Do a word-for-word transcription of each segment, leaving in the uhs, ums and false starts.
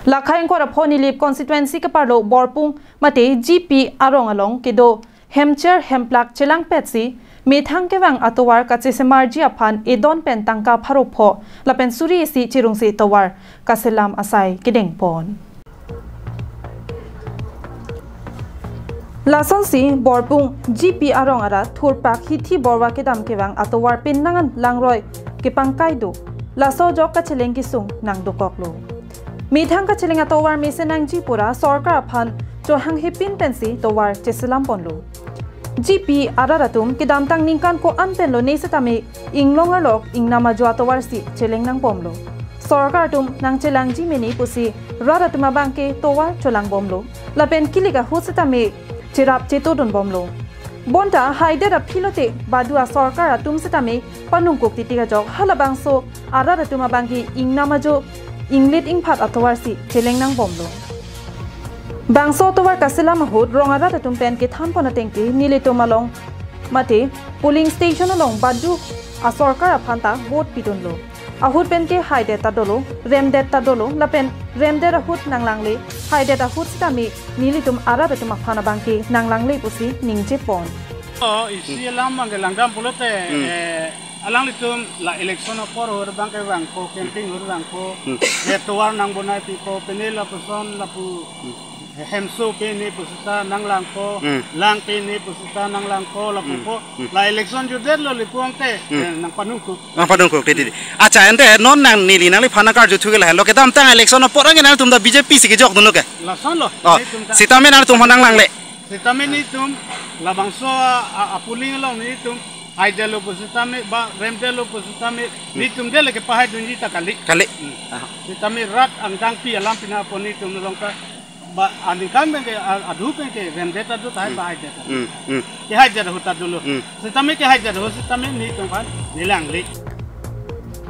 Lakhai ingkoi ra pho Nilip constituency keparlo Borpung mate G P arong along kedo hemcher hemplak chelangpetsi methang kevang atovar kachesemarji aphan edon pen tangka pharo pho lapen suri isi chirungsi tovar kaselam asai kedengpon. Lasonsi Borpung G P arong arat thurpak Hithi Borwa kedam kevang atovar pin nangan langroi kepangkai do, laso ajok kacheleng kesung nangdokoklo. Methang kacheleng atovar mesen nangji pura sorkar aphan chohang hepin pensi tovar cheselam ponlo. G P arat atum kedamtang ningkan ko-an penlo ne setame inglong arlok ingnam ajo atovarsi cheleng nangbomlo. Sorkar atum nangchelangji mene pusi rat atum abangke tovar cholangbomlo. Lapen kilik ahut setame cherap chetodunbomlo. Bonta haidet aphi lote badu asorkar atum setame panungkuk titik ajok halabangso arat atum abangke ingnam ajo inglit ingphat atovarsi cheleng nangbomlo. Bangso atovar kaselam ahut rong arat atum pen kethanpon atengke nelitum along mate polling station along badu asorkar aphan ta vote pidunlo. Ahut penke haidet ta dolo, remdet ta dolo, lapen remdet ahut nanglangle, haidet ahut setame nelitum arat atum aphan abangke nanglangle pusi ningjepon. Oh, isi alam abangke langdam pulote, Hmm. eh, alanglitum la election apor ahut abangke vangpo, campaign ahut vangpo, Hmm. eh, tovar nangbonai pipo, pine lapuson lapu, Hmm. hemso pine pusita nanglangpo, Hmm. lang pine pusita nanglangpo, lapupo, Hmm. Hmm. la election jutdetlo lapu angte, Hmm. eh, nangpanungkuk. Nangpanungkuk, titi. Acha, ante non nang neli nangliphan nangkarju thuke lahenlo kedamtang election apor anke nangtum ta B J P si kejokdunlo ke. Lasonlo, Oh, nelitum ta. Setame nangtum aphan nanglangle. Setame nelitum labangso a, a, a polling along nelitum haidetlo pusitame ba remdetlo pusitame Hmm. nelitum dele kepahaidunji ta kali. Kali. Hmm. Aha. Setame rat angdengpi alam pina apot nelitum along ta ba aningkan penke a, adu penke remdet adu tahai Hmm. ba haidet adu. Hmm. Hmm. Kehaidet ahut ta dolo. Hmm. Setame kehaidet ahut setame nelitum aphan nelangle.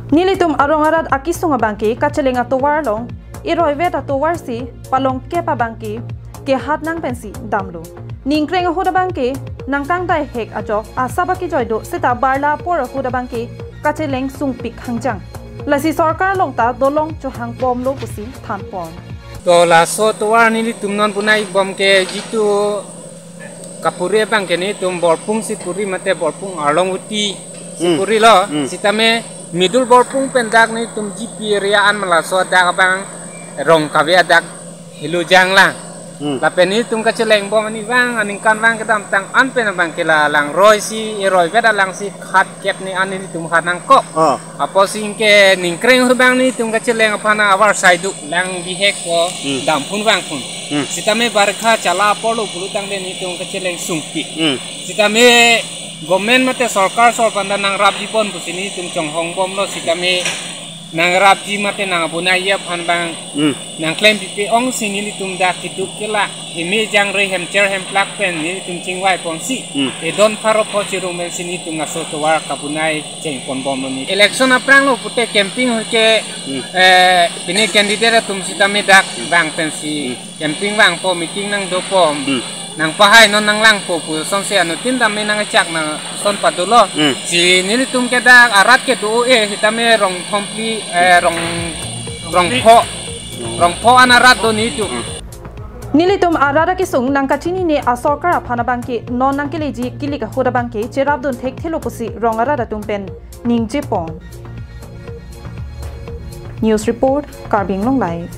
Nelitum arong arat akesung abangke kacheleng atovar along eroivet atovarsi palongkep abangke kehat nang pensi damlo. Ningkreng ahut abangke nangkangdai hek ajok asap akejoi do seta barla apor ahut abangke kacheleng sungpik hangjang. Lasi sorkar along ta dolong chohangbomlo pusi thanpon. To laso tovar nelitum non bonai bomke jitu kapuri abangke nelitum Borpung si puri mate Borpung Arlongvoti si Hmm. purilo, Hmm. setame middle Borpung pen dak nelitum G P area an ma laso dak abang rong kave adak helo janglang. Hmm. Lapen nelitum kachelengbom ani vang aningkan vang kedamtang an pen abangke la langroi si eroivet alang si khat kep ni an nelitum khat nangkok. Oh. Apotsi ingke ningkreng ahut abang nelitum kacheleng aphan avarsai do lang bihek ko Hmm. damphun vangphun. Hmm. Setame barkha chala aporlo pulotangte nelitum kacheleng sungpik. Hmm. Setame government mate sorkar sorpanda nangrapjipon pusi nelitum chonghongbomlo setame nangrapji mate nangbonai aphan abang Hmm. nangklempipe ongsi nelitum dak keduk kela heme jangre hemcher hemplak pen nelitum chingvaiponsi. Hmm. Edon pharo pho chirung pensi nelitum laso tovar kabonai chengponbomlo ni. Election apranglo pute campaign ahut ke Hmm. eh, pine candidate atum setame dak Hmm. vang pensi Hmm. campaign vangpo meeting nangdopo Hmm. nangpahai non nanglangpo pu sonsi anuttin tame nangchak na son padolo. Hmm. Si nelitum ke dak arat kedo-e setame rong thomphli, eh, rong, rong pho, rong pho an arat do nelitum. Hmm. Nelitum arat akesung nangkachinine asorkar aphan abangke non nangkeleji kilik ahut abangke cherapdun thekthelo pusi rong arat atum pen ningjepon. News report, Karbi Anglong Live.